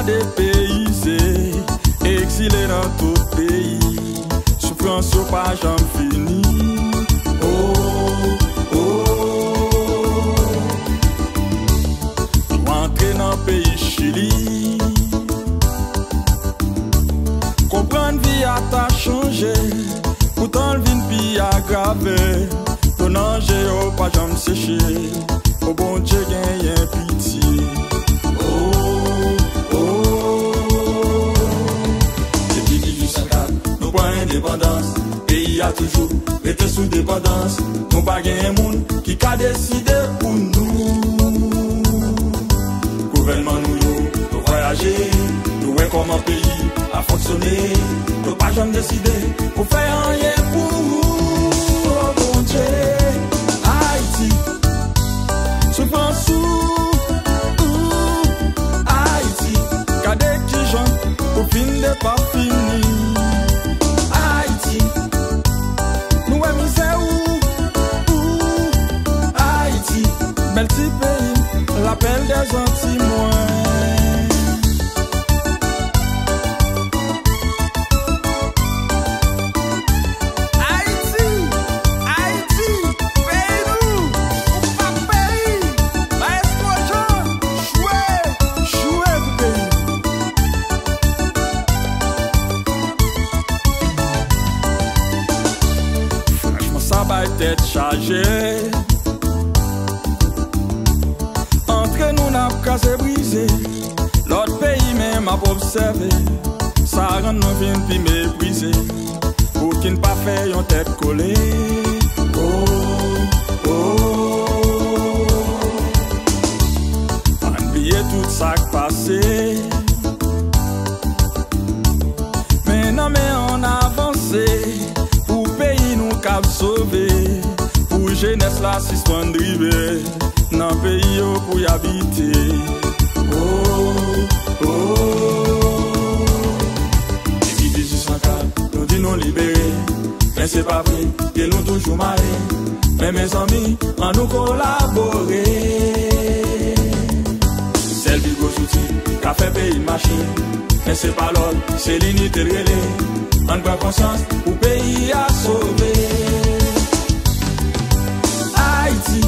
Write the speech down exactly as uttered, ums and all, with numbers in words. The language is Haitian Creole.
Depeyize, egzile nan tout peyi, soufrans yo pa janm fini. Oh, oh. Nou antre nan peyi Chili. Konprann vi a ta chanje, poutan l vin pi agrave. Dlo nan je yo pa janm seche. O Bondye, genyen pitye. Oh, oh. Depi dizuit san kat, nou pran endepandans. Peyi a toujou rete sou depandans. Nou pa genyen moun ki ka deside pou nou. Gouvènman nou yo, nou vwayaje, nou wè kòman peyi a fonksyone. Nou pa janm deside pou fè anyen pou ou. Oh Bondye, Ayiti, soufrans ou, ou, Ayiti, gade kijan ou fin depafini. Ayiti, nou wè mizè ou, ou, Ayiti, bèl ti peyi m, lapèl dè Zanti mwen. Ayiti, Ayiti, peyi nou, ou pa peyi. Maestro Jean, jwe, jwe pou peyi nou. Franchman, sa bay tèt chaje. Antre nou n ap kraze brize. Lòt peyi menm ap obsève. Sa rann nou vin pi meprize. Pouki n pa fè yon tèt kole? Oh, oh. Ann bliye tout sa k pase. Men nan men ann avanse. Pou peyi nou kab sove. Pou jenès la sispann drive. Nan peyi yo pou y abite. Oh, oh. Depi dizuit san kat, nou di nou libere. Men se pa vre, pye nou toujou mare. Men mezanmi, ann nou kolabore. Sèl pi gwo zouti ka fè peyi n mache. Men se pa lòt, se linite l rele. Ann pran konsyans pou peyi a sove. Ayiti,